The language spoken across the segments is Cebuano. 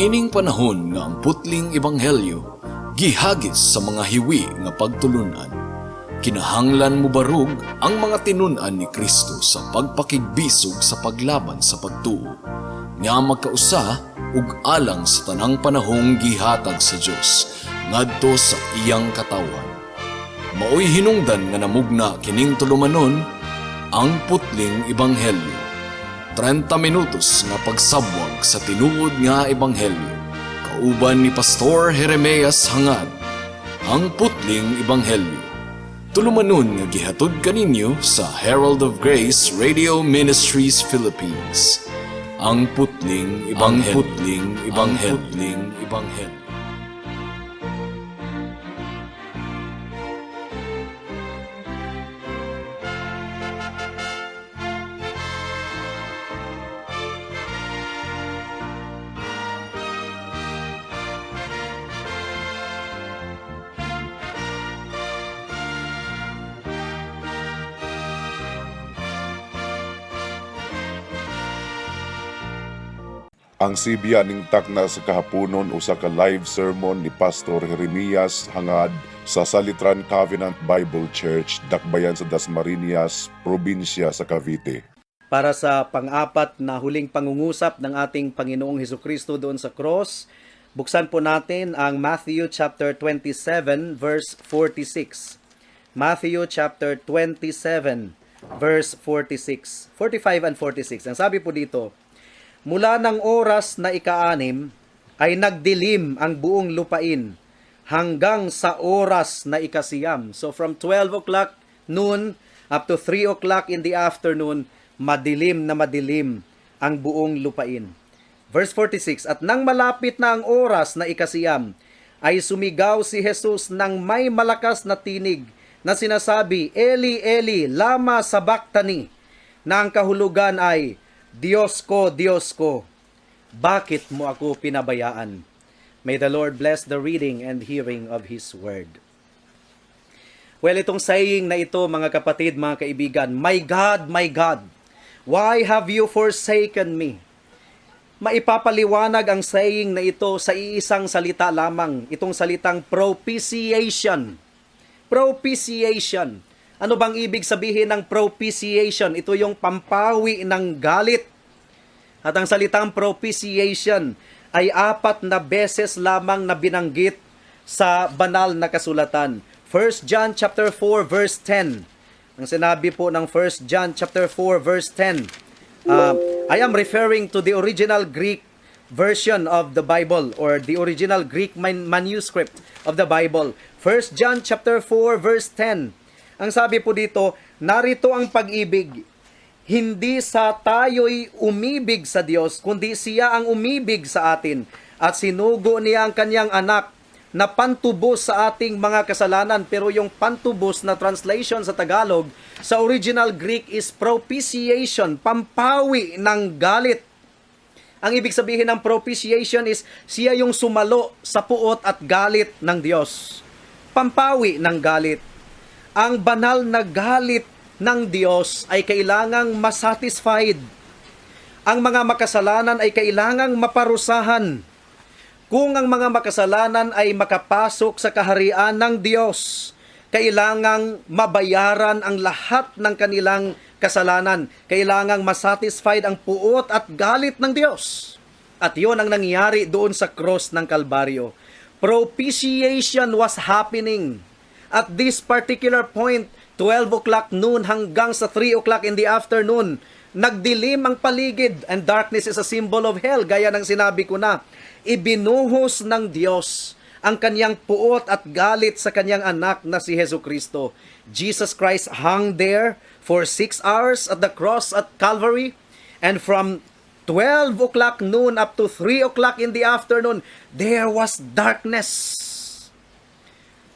Niining panahon nga ang putling ebanghelyo gihagis sa mga hiwi nga pagtulunan, kinahanglan mobarog ang mga tinun-an ni Kristo sa pagpakigbisog sa paglaban sa pagtuo nga magkausa ug alang sa tanang panahong gihatag sa Dios ngadto sa iyang katawhan. Maoy hinungdan nga namugna kining tulumanon, Ang Putling Ebanghelyo. 30 minutos nga pagsabwag sa tinuod nga ebanghelyo. Kauban ni Pastor Jeremias Hangad. Ang Putling Ebanghelyo. Tulumanon nga gihatod kaninyo sa Herald of Grace Radio Ministries Philippines. Ang Putling Ebanghelyo. Ang Putling Ebanghelyo. Putling Ebanghelyo. Ang Sibya ning takna sa kahaponon, usa ka live sermon ni Pastor Jeremias Hangad sa Salitran Covenant Bible Church, Dakbayan sa Dasmariñas, probinsya sa Cavite. Para sa pang-apat na huling pangungusap ng ating Panginoong Hesukristo doon sa cross, buksan po natin ang Matthew chapter 27 verse 46. Matthew chapter 27 verse 46, 45 and 46. Ang sabi po dito, "Mula ng oras na ika-6 ay nagdilim ang buong lupain hanggang sa oras na ika-9." So from 12 o'clock noon up to 3 o'clock in the afternoon, madilim na madilim ang buong lupain. Verse 46, "At nang malapit na ang oras na ika-9, ay sumigaw si Jesus ng may malakas na tinig na sinasabi, 'Eli, Eli, lama sabachthani?' na ang kahulugan ay, 'Diyos ko, Diyos ko, bakit mo ako pinabayaan?'" May the Lord bless the reading and hearing of His Word. Well, itong saying na ito, mga kapatid, mga kaibigan, "My God, my God, why have you forsaken me?" Maipapaliwanag ang saying na ito sa iisang salita lamang, itong salitang propitiation. Propitiation. Ano bang ibig sabihin ng propitiation? Ito yung pampawi ng galit. At ang salitang propitiation ay apat na beses lamang na binanggit sa banal na kasulatan. 1 John chapter 4 verse 10. Ang sinabi po ng 1 John chapter 4 verse 10. I am referring to the original Greek version of the Bible or the original Greek manuscript of the Bible. 1 John chapter 4 verse 10. Ang sabi po dito, "Narito ang pag-ibig. Hindi sa tayo'y umibig sa Diyos, kundi siya ang umibig sa atin at sinugo niya ang kanyang anak na pantubos sa ating mga kasalanan." Pero yung pantubos na translation sa Tagalog, sa original Greek is propitiation, pampawi ng galit. Ang ibig sabihin ng propitiation is siya yung sumalo sa puot at galit ng Diyos. Pampawi ng galit. Ang banal na galit ng Diyos ay kailangang masatisfied. Ang mga makasalanan ay kailangang maparusahan. Kung ang mga makasalanan ay makapasok sa kaharian ng Diyos, kailangang mabayaran ang lahat ng kanilang kasalanan. Kailangang masatisfied ang puot at galit ng Diyos. At yon ang nangyari doon sa cross ng Kalbaryo. Propitiation was happening at this particular point, 12 o'clock noon hanggang sa 3 o'clock in the afternoon. Nagdilim ang paligid, and darkness is a symbol of hell, gaya ng sinabi ko na. Ibinuhos ng Diyos ang kanyang puot at galit sa kanyang anak na si Hesu Kristo. Jesus Christ hung there for 6 hours at the cross at Calvary, and from 12 o'clock noon up to 3 o'clock in the afternoon, there was darkness.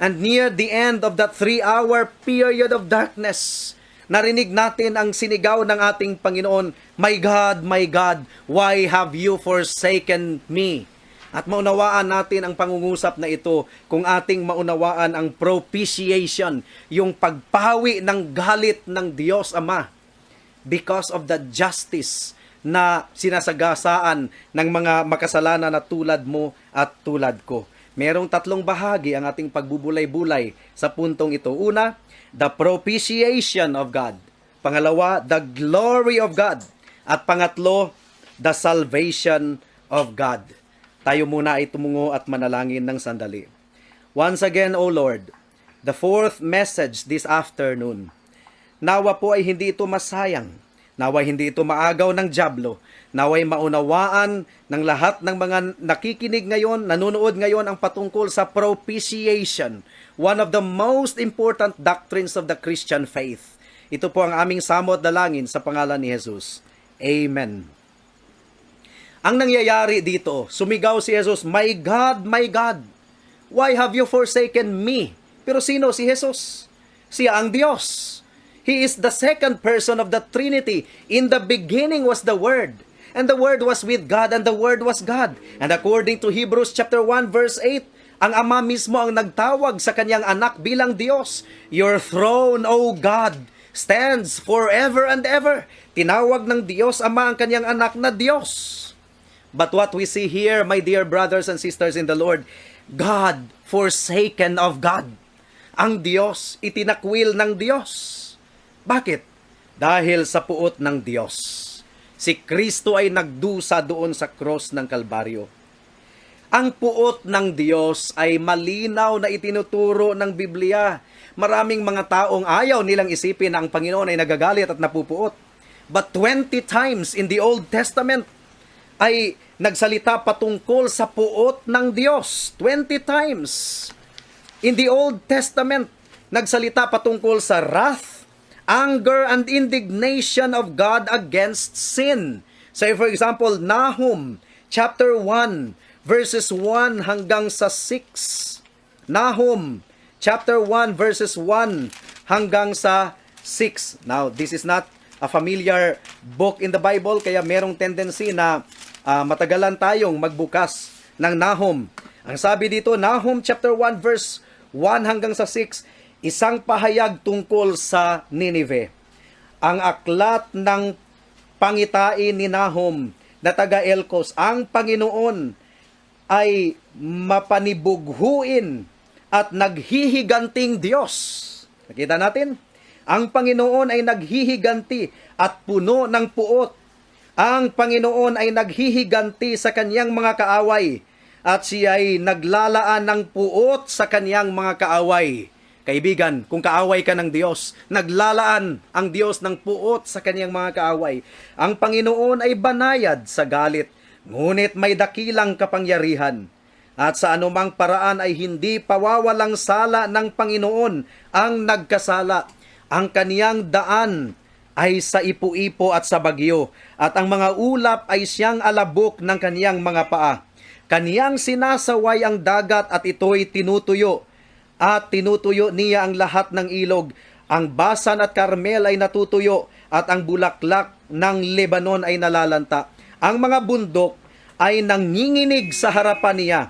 And near the end of that 3-hour period of darkness, narinig natin ang sinigaw ng ating Panginoon, "My God, my God, why have you forsaken me?" At maunawaan natin ang pangungusap na ito kung ating maunawaan ang propitiation, yung pagpawi ng galit ng Diyos Ama because of the justice na sinasagasaan ng mga makasalanan na tulad mo at tulad ko. Merong tatlong bahagi ang ating pagbubulay-bulay sa puntong ito. Una, the propitiation of God. Pangalawa, the glory of God. At pangatlo, the salvation of God. Tayo muna ay tumungo at manalangin ng sandali. Once again, O Lord, the fourth message this afternoon. Nawa po ay hindi ito masayang. Nawa'y hindi ito maagaw ng dyablo. Nawa'y maunawaan ng lahat ng mga nakikinig ngayon, nanonood ngayon ang patungkol sa propitiation, one of the most important doctrines of the Christian faith. Ito po ang aming samo at dalangin sa pangalan ni Jesus. Amen. Ang nangyayari dito, sumigaw si Jesus, "My God, my God, why have you forsaken me?" Pero sino si Jesus? Siya ang Diyos. He is the second person of the Trinity. In the beginning was the Word, and the Word was with God, and the Word was God. And according to Hebrews chapter 1 verse 8, ang Ama mismo ang nagtawag sa kanyang anak bilang Diyos. "Your throne, O God, stands forever and ever." Tinawag ng Diyos Ama ang kanyang anak na Diyos. But what we see here, my dear brothers and sisters in the Lord, God forsaken of God. Ang Diyos, itinakwil ng Diyos. Bakit? Dahil sa puot ng Diyos. Si Kristo ay nagdusa doon sa cross ng Kalbaryo. Ang puot ng Diyos ay malinaw na itinuturo ng Biblia. Maraming mga taong ayaw nilang isipin na ang Panginoon ay nagagalit at napupuot. But 20 times in the Old Testament ay nagsalita patungkol sa puot ng Diyos. 20 times. In the Old Testament, nagsalita patungkol sa wrath, anger, and indignation of God against sin. Say, for example, Nahum chapter 1, verses 1 hanggang sa 6. Nahum chapter 1, verses 1 hanggang sa 6. Now, this is not a familiar book in the Bible, kaya merong tendency na matagalan tayong magbukas ng Nahum. Ang sabi dito, Nahum chapter 1 verse 1 hanggang sa 6, isang pahayag tungkol sa Nineveh. Ang aklat ng pangitain ni Nahum na taga Elkos, ang Panginoon ay mapanibughuin at naghihiganting Diyos. Nakita natin? Ang Panginoon ay naghihiganti at puno ng puot. Ang Panginoon ay naghihiganti sa kanyang mga kaaway at siya ay naglalaan ng puot sa kanyang mga kaaway. Kaibigan, kung kaaway ka ng Diyos, naglalaan ang Diyos ng puot sa kanyang mga kaaway. Ang Panginoon ay banayad sa galit, ngunit may dakilang kapangyarihan. At sa anumang paraan ay hindi pawawalang sala ng Panginoon ang nagkasala. Ang kaniyang daan ay sa ipo-ipo at sa bagyo, at ang mga ulap ay siyang alabok ng kaniyang mga paa. Kaniyang sinasaway ang dagat at ito'y tinutuyo, at tinutuyo niya ang lahat ng ilog. Ang Basan at Carmel ay natutuyo, at ang bulaklak ng Lebanon ay nalalanta. Ang mga bundok ay nanginginig sa harapan niya.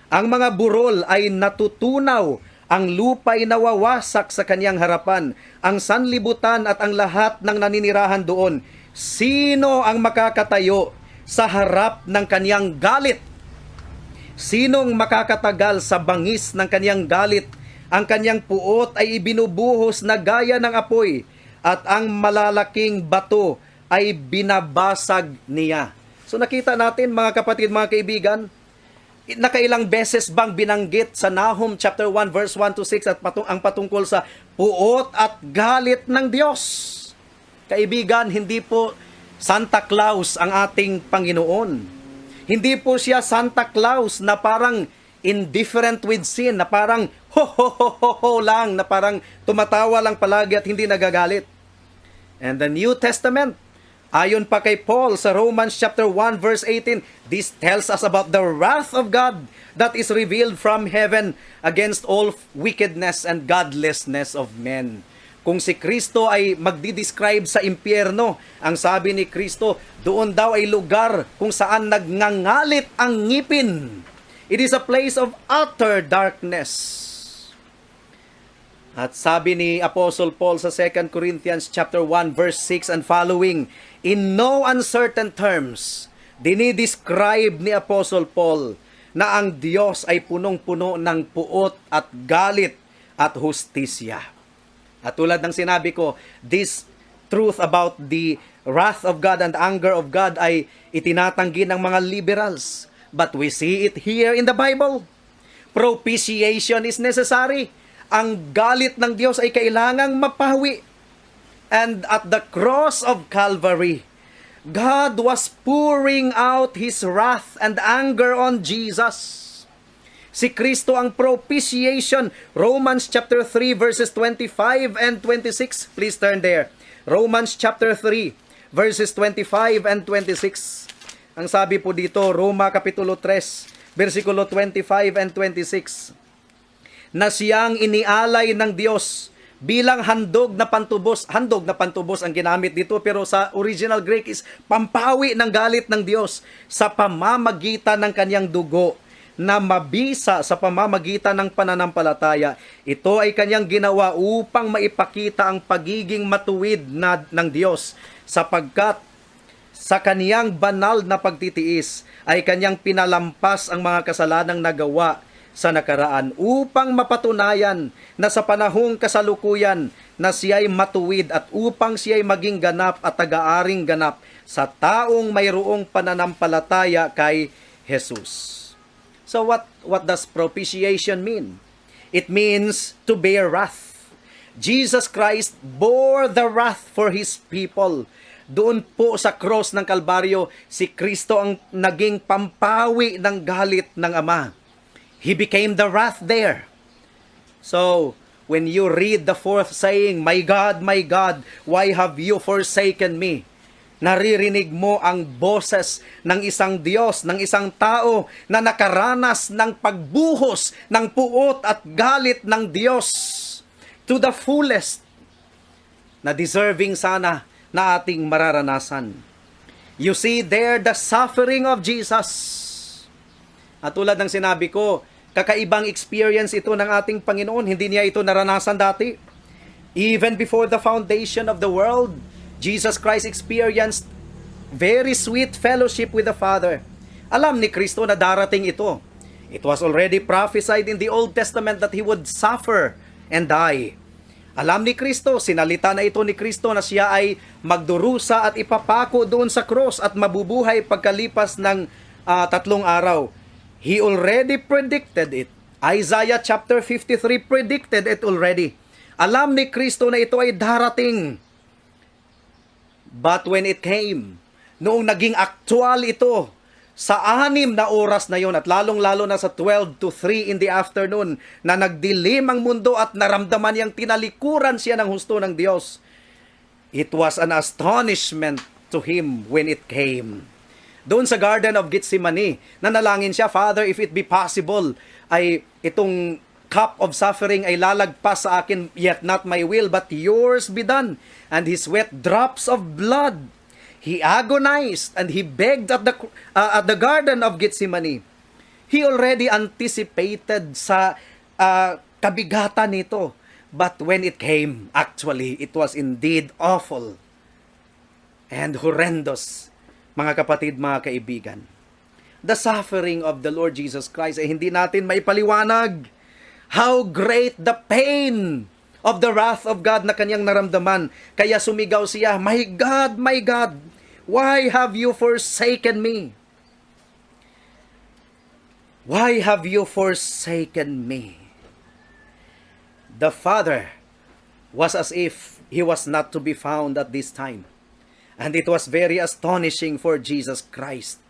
Ang mga burol ay natutunaw, ang lupa ay nawawasak sa kanyang harapan, ang sanlibutan at ang lahat ng naninirahan doon. Sino ang makakatayo sa harap ng kanyang galit? Sinong makakatagal sa bangis ng kanyang galit? Ang kanyang puot ay ibinubuhos na gaya ng apoy at ang malalaking bato ay binabasag niya. So nakita natin, mga kapatid, mga kaibigan, nakailang beses bang binanggit sa Nahum chapter 1 verse 1 to 6 at ang patungkol sa puot at galit ng Diyos? Kaibigan, hindi po Santa Claus ang ating Panginoon. Hindi po siya Santa Claus na parang indifferent with sin, na parang ho ho ho ho ho lang, na parang tumatawa lang palagi at hindi nagagalit. And the New Testament, ayon pa kay Paul sa Romans chapter 1 verse 18, this tells us about the wrath of God that is revealed from heaven against all wickedness and godlessness of men. Kung si Kristo ay magdi-describe sa impyerno, ang sabi ni Kristo, doon daw ay lugar kung saan nagngangalit ang ngipin. It is a place of utter darkness. At sabi ni Apostle Paul sa 2 Corinthians chapter 1 verse 6 and following, in no uncertain terms, dinidescribe ni Apostle Paul na ang Diyos ay punong-puno ng puot at galit at hustisya. At tulad ng sinabi ko, this truth about the wrath of God and anger of God ay itinatanggi ng mga liberals. But we see it here in the Bible. Propitiation is necessary. Ang galit ng Diyos ay kailangang mapawi. And at the cross of Calvary, God was pouring out His wrath and anger on Jesus. Si Kristo ang propitiation. Romans chapter 3 verses 25 and 26. Please turn there. Romans chapter 3 verses 25 and 26. Ang sabi po dito, Roma kapitulo 3, versikulo 25 and 26, na siyang inialay ng Diyos bilang handog na pantubos. Handog na pantubos ang ginamit dito, pero sa original Greek is pampawi ng galit ng Diyos sa pamamagitan ng kanyang dugo na mabisa sa pamamagitan ng pananampalataya. Ito ay kanyang ginawa upang maipakita ang pagiging matuwid na ng Diyos, sapagkat sa kaniyang banal na pagtitiis ay kanyang pinalampas ang mga kasalanang nagawa sa nakaraan upang mapatunayan na sa panahong kasalukuyan na siya'y matuwid at upang siya'y maging ganap at tagaaring ganap sa taong mayroong pananampalataya kay Jesus. So what does propitiation mean? It means to bear wrath. Jesus Christ bore the wrath for His people. Doon po sa cross ng Kalbaryo, si Kristo ang naging pampawi ng galit ng Ama. He became the wrath there. So, when you read the fourth saying, "My God, my God, why have you forsaken me?" Naririnig mo ang boses ng isang Diyos, ng isang tao na nakaranas ng pagbuhos ng puot at galit ng Diyos to the fullest na deserving sana na ating mararanasan. You see there the suffering of Jesus. At tulad ng sinabi ko, kakaibang experience ito ng ating Panginoon. Hindi niya ito naranasan dati. Even before the foundation of the world, Jesus Christ experienced very sweet fellowship with the Father. Alam ni Kristo na darating ito. It was already prophesied in the Old Testament that He would suffer and die. Alam ni Kristo, sinalita na ito ni Kristo na siya ay magdurusa at ipapako doon sa cross at mabubuhay pagkalipas ng 3 araw. He already predicted it. Isaiah chapter 53 predicted it already. Alam ni Kristo na ito ay darating. But when it came, noong naging actual ito, sa 6 na oras na yon at lalong-lalo na sa 12 to 3 in the afternoon na nagdilim ang mundo at naramdaman niyang tinalikuran siya ng husto ng Diyos. It was an astonishment to him when it came. Doon sa Garden of Gethsemane, nanalangin siya, "Father, if it be possible, ay itong cup of suffering ay lalagpas sa akin, yet not my will, but yours be done." And he sweat drops of blood. He agonized and he begged at the Garden of Gethsemane. He already anticipated sa kabigatan nito. But when it came, actually, it was indeed awful and horrendous, mga kapatid, mga kaibigan. The suffering of the Lord Jesus Christ ay hindi natin maipaliwanag. How great the pain of the wrath of God na kanyang naramdaman. Kaya sumigaw siya, "My God, my God, why have you forsaken me? Why have you forsaken me?" The Father was as if he was not to be found at this time. And it was very astonishing for Jesus Christ.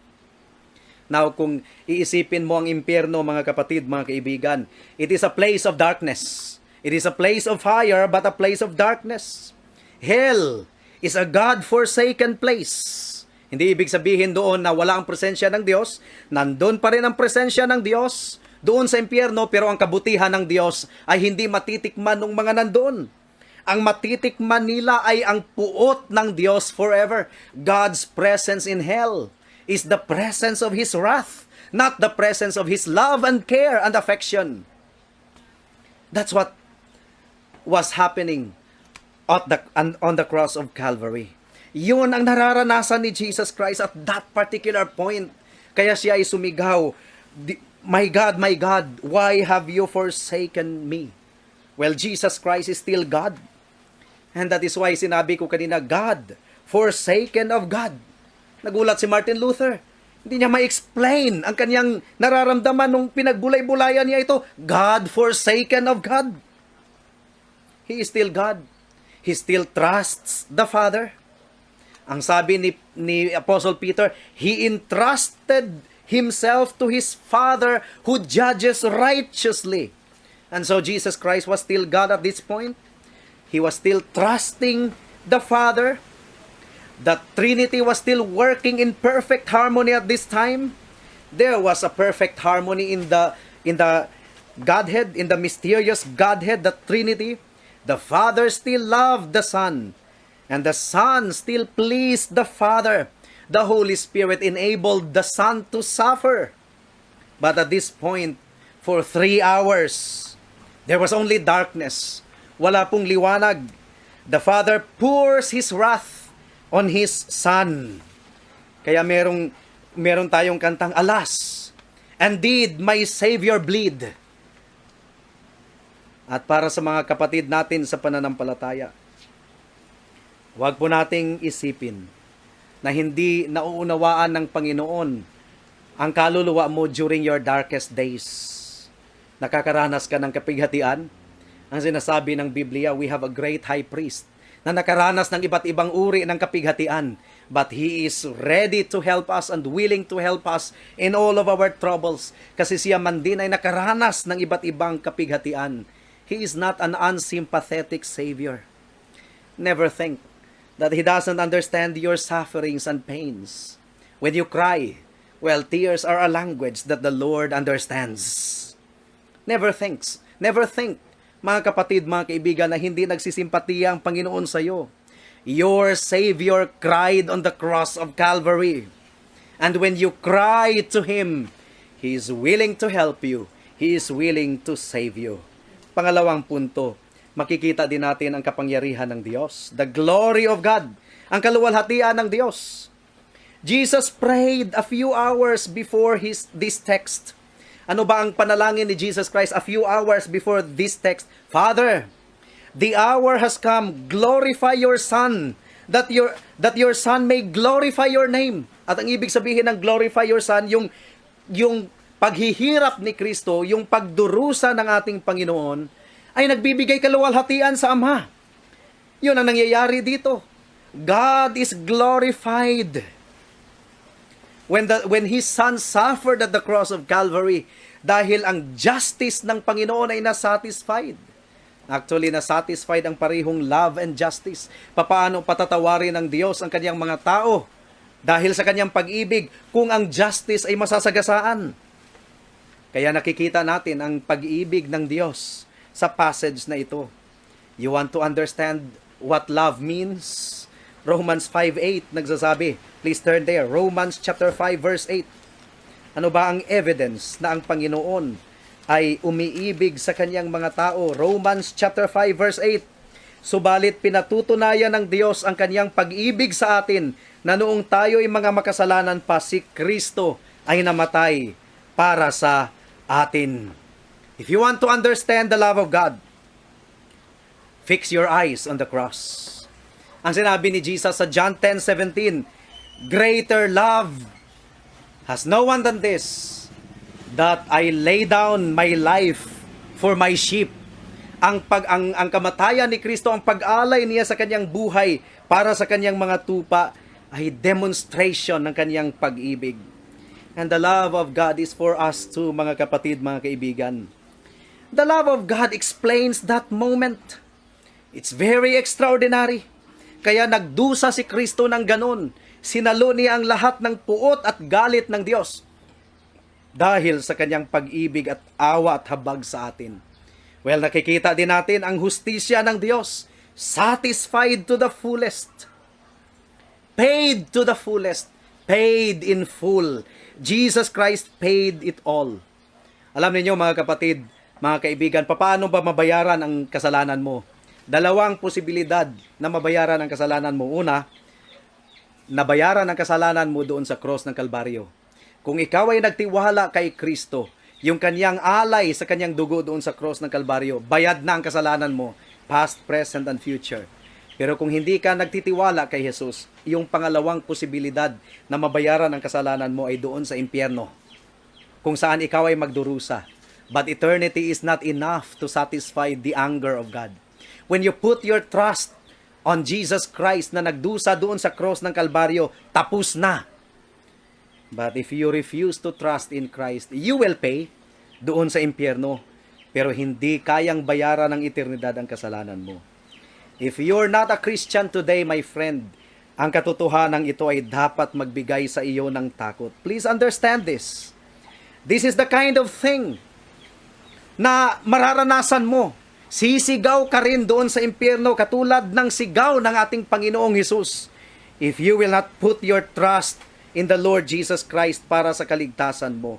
Now, kung iisipin mo ang impyerno, mga kapatid, mga kaibigan, it is a place of darkness. It is a place of fire, but a place of darkness. Hell is a God-forsaken place. Hindi ibig sabihin doon na wala ang presensya ng Diyos. Nandun pa rin ang presensya ng Diyos doon sa impyerno, pero ang kabutihan ng Diyos ay hindi matitikman ng mga nandoon. Ang matitikman nila ay ang puot ng Diyos forever. God's presence in hell is the presence of His wrath, not the presence of His love and care and affection. That's what was happening on the cross of Calvary. Yun ang nararanasan ni Jesus Christ at that particular point. Kaya siya ay sumigaw, "My God, my God, why have you forsaken me?" Well, Jesus Christ is still God. And that is why sinabi ko kanina, God, forsaken of God. Nagulat si Martin Luther. Hindi niya ma-explain ang kanyang nararamdaman nung pinagbulay-bulayan niya ito. God, forsaken of God. He is still God. He still trusts the Father. Ang sabi ni Apostle Peter, he entrusted himself to his Father who judges righteously. And so Jesus Christ was still God at this point. He was still trusting the Father. The Trinity was still working in perfect harmony at this time. There was a perfect harmony in the Godhead, in the mysterious Godhead, the Trinity. The Father still loved the Son, and the Son still pleased the Father. The Holy Spirit enabled the Son to suffer. But at this point, for 3 hours, there was only darkness. Wala pong liwanag. The Father pours His wrath on His Son. Kaya meron tayong kantang "Alas, and did my Savior bleed?" At para sa mga kapatid natin sa pananampalataya, huwag po nating isipin na hindi nauunawaan ng Panginoon ang kaluluwa mo during your darkest days. Nakakaranas ka ng kapighatian? Ang sinasabi ng Biblia, we have a great high priest na nakaranas ng iba't ibang uri ng kapighatian. But He is ready to help us and willing to help us in all of our troubles. Kasi siya man din ay nakaranas ng iba't ibang kapighatian. He is not an unsympathetic Savior. Never think that He doesn't understand your sufferings and pains. When you cry, well, tears are a language that the Lord understands. Never think, mga kapatid, mga kaibigan, na hindi nagsisimpatiya ang Panginoon sa iyo. Your Savior cried on the cross of Calvary. And when you cry to Him, He is willing to help you. He is willing to save you. Pangalawang punto, makikita din natin ang kapangyarihan ng Diyos. The glory of God. Ang kaluwalhatian ng Diyos. Jesus prayed a few hours before this text. Ano ba ang panalangin ni Jesus Christ a few hours before this text? "Father, the hour has come. Glorify your Son, that your Son may glorify your name." At ang ibig sabihin ng glorify your Son, yung paghihirap ni Kristo, yung pagdurusa ng ating Panginoon, ay nagbibigay kaluwalhatian sa Ama. Yun ang nangyayari dito. God is glorified when His Son suffered at the cross of Calvary dahil ang justice ng Panginoon ay nasatisfied. Actually, nasatisfied ang parehong love and justice. Papaano patatawarin ng Diyos ang kanyang mga tao dahil sa kanyang pag-ibig kung ang justice ay masasagasaan? Kaya nakikita natin ang pag-ibig ng Diyos sa passage na ito. You want to understand what love means? Romans 5:8 nagsasabi. Please turn there. Romans chapter 5 verse 8. Ano ba ang evidence na ang Panginoon ay umiibig sa kanyang mga tao? Romans chapter 5 verse 8. "Subalit pinatutunayan ng Diyos ang kanyang pag-ibig sa atin na noong tayo'y mga makasalanan pa, si Kristo ay namatay para sa atin." If you want to understand the love of God, fix your eyes on the cross. Ang sinabi ni Jesus sa John 10:17, "Greater love has no one than this, that I lay down my life for my sheep." Ang kamatayan ni Kristo, ang pag-alay niya sa kanyang buhay para sa kanyang mga tupa ay demonstration ng kanyang pag-ibig. And the love of God is for us too, mga kapatid, mga kaibigan. The love of God explains that moment. It's very extraordinary. Kaya nagdusa si Kristo ng ganon. Sinalo niya ang lahat ng puot at galit ng Diyos dahil sa kanyang pag-ibig at awa at habag sa atin. Well, nakikita din natin ang hustisya ng Diyos. Satisfied to the fullest. Paid to the fullest. Paid in full. Jesus Christ paid it all. Alam niyo, mga kapatid, mga kaibigan, paano ba mabayaran ang kasalanan mo? Dalawang posibilidad na mabayaran ang kasalanan mo. Una, nabayaran ang kasalanan mo doon sa cross ng Kalbaryo. Kung ikaw ay nagtiwala kay Kristo, yung kanyang alay sa kanyang dugo doon sa cross ng Kalbaryo, bayad na ang kasalanan mo, past, present, and future. Pero kung hindi ka nagtitiwala kay Jesus, yung pangalawang posibilidad na mabayaran ang kasalanan mo ay doon sa impyerno, kung saan ikaw ay magdurusa. But eternity is not enough to satisfy the anger of God. When you put your trust on Jesus Christ na nagdusa doon sa cross ng Kalbaryo, tapos na. But if you refuse to trust in Christ, you will pay doon sa impyerno. Pero hindi kayang bayaran ng eternidad ang kasalanan mo. If you're not a Christian today, my friend, ang katotohanan ito ay dapat magbigay sa iyo ng takot. Please understand this. This is the kind of thing na mararanasan mo. Sisigaw ka rin doon sa impyerno katulad ng sigaw ng ating Panginoong Hesus. If you will not put your trust in the Lord Jesus Christ para sa kaligtasan mo.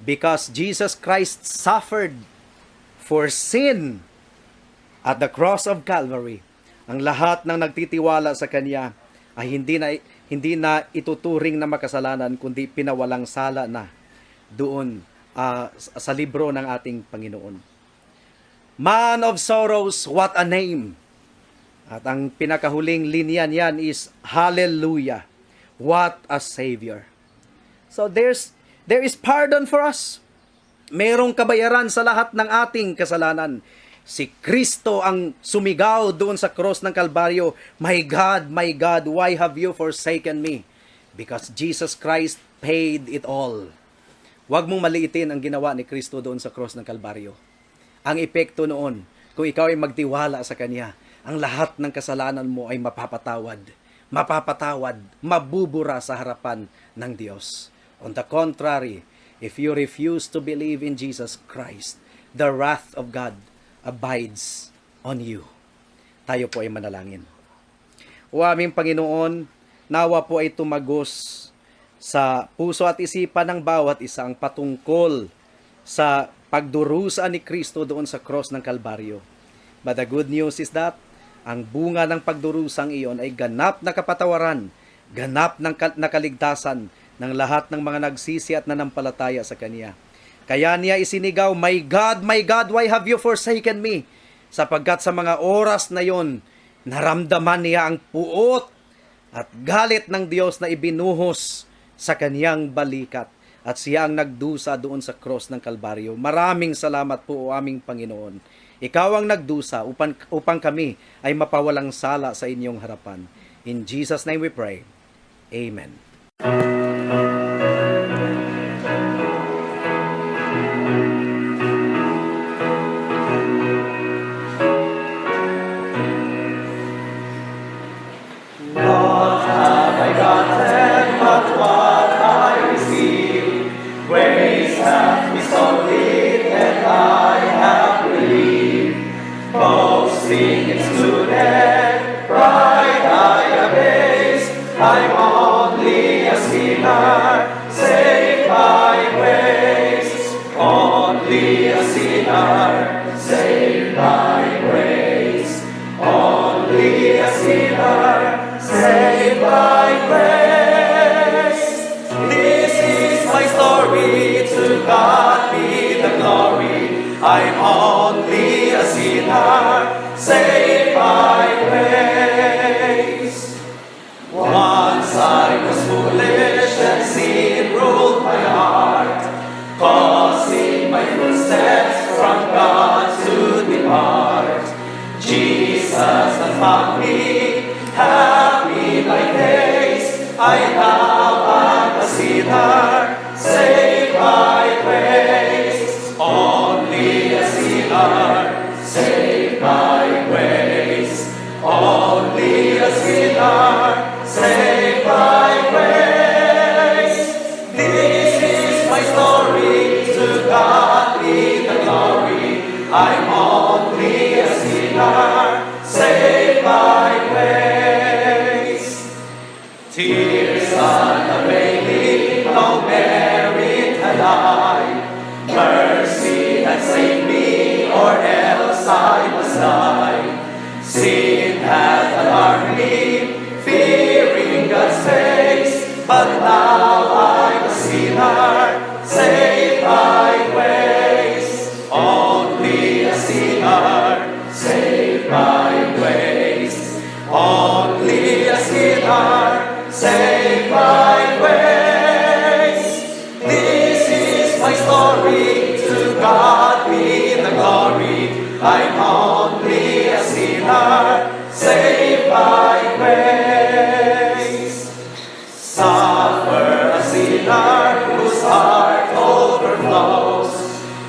Because Jesus Christ suffered for sin at the cross of Calvary. Ang lahat ng nagtitiwala sa Kanya ay hindi na ituturing na makasalanan kundi pinawalang sala na doon sa libro ng ating Panginoon. Man of Sorrows, what a name! At ang pinakahuling linya niyan is "Hallelujah. What a Savior." So there is pardon for us. Merong kabayaran sa lahat ng ating kasalanan. Si Kristo ang sumigaw doon sa cross ng Kalbaryo, "My God, my God, why have you forsaken me?" Because Jesus Christ paid it all. Huwag mong maliitin ang ginawa ni Kristo doon sa cross ng Kalbaryo. Ang epekto noon, kung ikaw ay magtiwala sa Kanya, ang lahat ng kasalanan mo ay mapapatawad. Mapapatawad, mabubura sa harapan ng Diyos. On the contrary, if you refuse to believe in Jesus Christ, the wrath of God abides on you. Tayo po ay manalangin. O aming Panginoon, nawa po ay tumagos sa puso at isipan ng bawat isa ang patungkol sa pagdurusa ni Kristo doon sa cross ng Kalbaryo. But the good news is that ang bunga ng pagdurusang iyon ay ganap na kapatawaran, ganap na kaligtasan ng lahat ng mga nagsisi at nanampalataya sa Kanya. Kaya niya isinigaw, "My God, my God, why have you forsaken me?" Sapagkat sa mga oras na yon, naramdaman niya ang puot at galit ng Diyos na ibinuhos sa kanyang balikat. At siya ang nagdusa doon sa cross ng Kalbaryo. Maraming salamat po, O aming Panginoon. Ikaw ang nagdusa upang kami ay mapawalang sala sa inyong harapan. In Jesus' name we pray. Amen. What I receive. Grace hath bestowed it, and I have believed. Boasting excluded, pride I abase. I'm only a sinner, saved by grace. Only a sinner, saved by grace. Only a sinner, saved by grace. This is my story, to God be the glory. I'm only a sinner, saved by grace. Once I was foolish and sin ruled my heart, causing my footsteps from God to depart. Jesus has found me, happy my case. I now am a sinner, saved by grace. Only a sinner, saved by grace. Only a sinner, saved by grace. This is my story, to God be the glory. I'm only a sinner, saved by grace. Tears unavailing, no merit had I. Mercy had saved me, or else I must. sinner, saved by grace. Only a sinner, saved by grace. This is my story, to God be the glory. I'm only a sinner, saved by grace. Suffer a sinner whose heart overflows,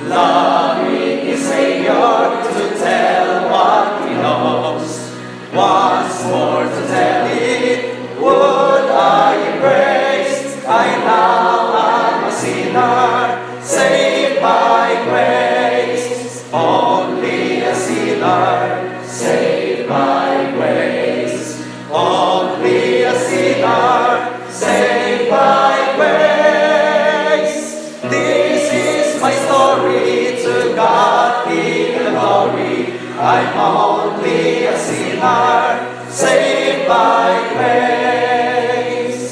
loving his Savior to tell what he knows. Once more to tell it, would I embrace? I now am a sinner, saved by grace. Only a sinner, saved by grace. Only a sinner, saved by grace. This is my story, to God be the glory. I'm only a sinner, saved by grace.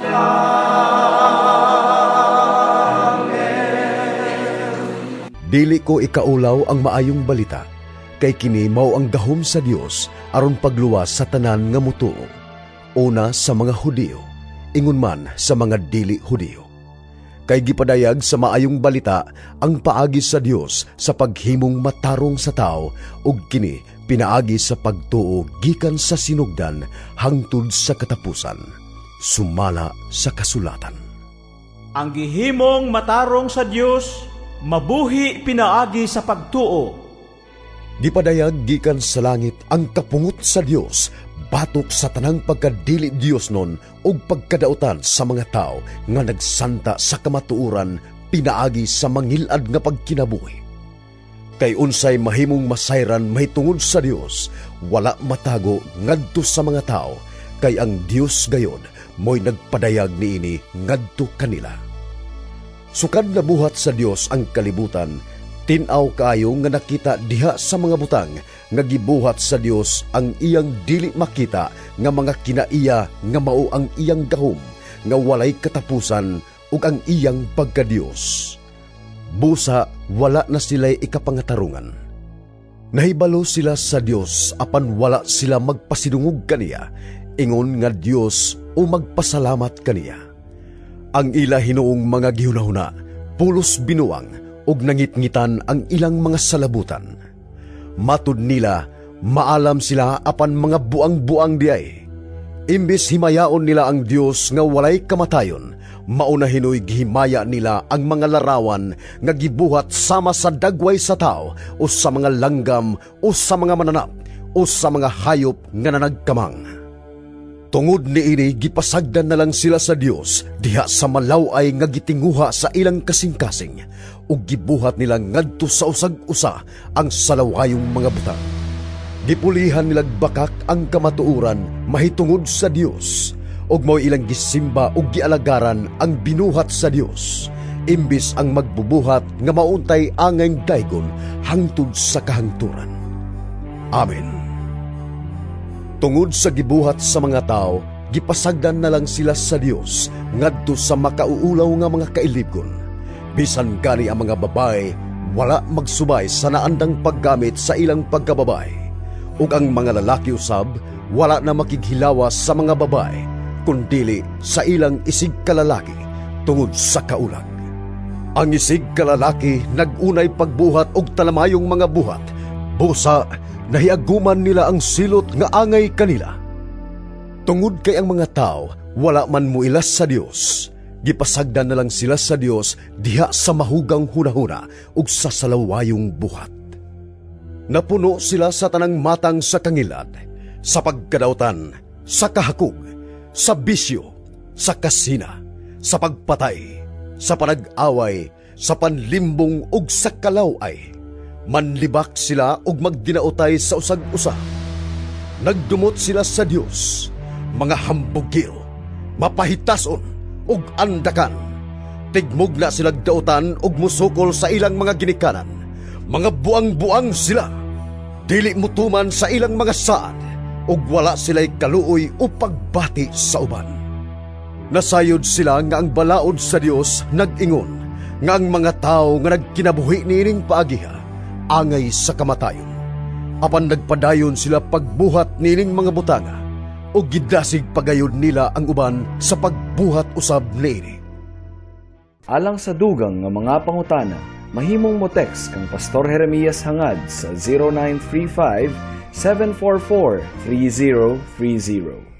Amen. Dili ko ikaulaw ang maayong balita, kay kini mao ang gahom sa Dios aron pagluwas sa tanan nga mutuo. Una sa mga Hudiyo, ingon man sa mga dili Hudiyo. Kay gipadayag sa maayong balita ang paagi sa Dios sa paghimong matarong sa tao ug kini pinaagi sa pagtuo gikan sa sinugdan hangtod sa katapusan, sumala sa kasulatan. Ang gihimong matarong sa Dios mabuhi pinaagi sa pagtuo. Gipadayag gikan sa langit ang kapungot sa Dios batok sa tanang pagkadili Diosnon ug pagkadautan sa mga tao nga nagsanta sa kamatuoran pinaagi sa mangilad nga pagkinabuhi. Kay unsay mahimong masayran mahitungod sa Dios, wala matago ngadto sa mga tao, kay ang Dios gayod mo'y nagpadayag niini ngadto kanila. Sukad nabuhat sa Dios ang kalibutan, tin-aw kaayo nga nakita diha sa mga butang nga gibuhat sa Dios ang iyang dili makita nga mga kinaiya nga mao ang iyang gahom nga walay katapusan ug ang iyang pagka-Dios. Busa wala na sila'y ikapangatarungan. Nahibalo sila sa Dios apan wala sila magpasidungog kaniya, ingon nga Dios o magpasalamat kaniya. Ang ila hinuong mga gihunahuna, pulos binuang ug nangitngitan ang ilang mga salabutan. Matud nila, maalam sila apan mga buang-buang diay. Imbes himayaon nila ang Dios nga walay kamatayon, mauna hinoy gihimaya nila ang mga larawan nga gibuhat sama sa dagway sa tao o sa mga langgam o sa mga mananap o sa mga hayop nga nanagkamang. Tungod niini, gipasagdan na lang sila sa Dios diha sa malaw-ay nga gitinguha sa ilang kasing-kasing ug gibuhat nila ngadto sa usag-usa ang salawayong mga butang. Gipulihan nilag bakak ang kamatuoran mahitungod sa Dios ug mao ilang gisimba ug gialagaran ang binuhat sa Dios imbis ang magbubuhat nga mauntay angay daygon hangtod sa kahangturan. Amen. Tungod sa gibuhat sa mga tao, gipasagdan na lang sila sa Dios ngadto sa makauulaw nga mga kailibgon. Bisan gani ang mga babae wala magsubay sa naandang paggamit sa ilang pagkababae. Ug ang mga lalaki usab wala na makighilawas sa mga babae, kundili sa ilang isig kalalaki tungod sa kaulag. Ang isig kalalaki nag-unay pagbuhat og talamayong mga buhat, busa nahiaguman nila ang silot nga angay kanila. Tungod kay ang mga tao wala man muilas sa Dios, gipasagdan na lang sila sa Dios diha sa mahugang hunahuna ug sa salawayong buhat. Napuno sila sa tanang matang sa kangilad, sa pagkadautan, sa kahakog, sa bisyo, sa kasina, sa pagpatay, sa panag-away, sa panlimbong ug sa kalaway. Manlibak sila ug magdinautay sa usag-usa. Nagdumot sila sa Dios, mga hambugiro, mapahitason ug andakan. Tigmugna silag dautan ug musukol sa ilang mga ginikanan. Mga buang-buang sila. Dili mutuman sa ilang mga saad ug wala sila'y kaluoy o pagbati sa uban. Nasayod sila nga ang balaod sa Dios nag-ingon nga ang mga tao nga nagkinabuhi niining paagiha angay sa kamatayon. Apan nagpadayon sila pagbuhat nining mga butanga ug gidasig pagayod nila ang uban sa pagbuhat usab niini. Alang sa dugang nga mga pangutana, mahimong mo text kang Pastor Jeremias Hangad sa 0935 744 3030.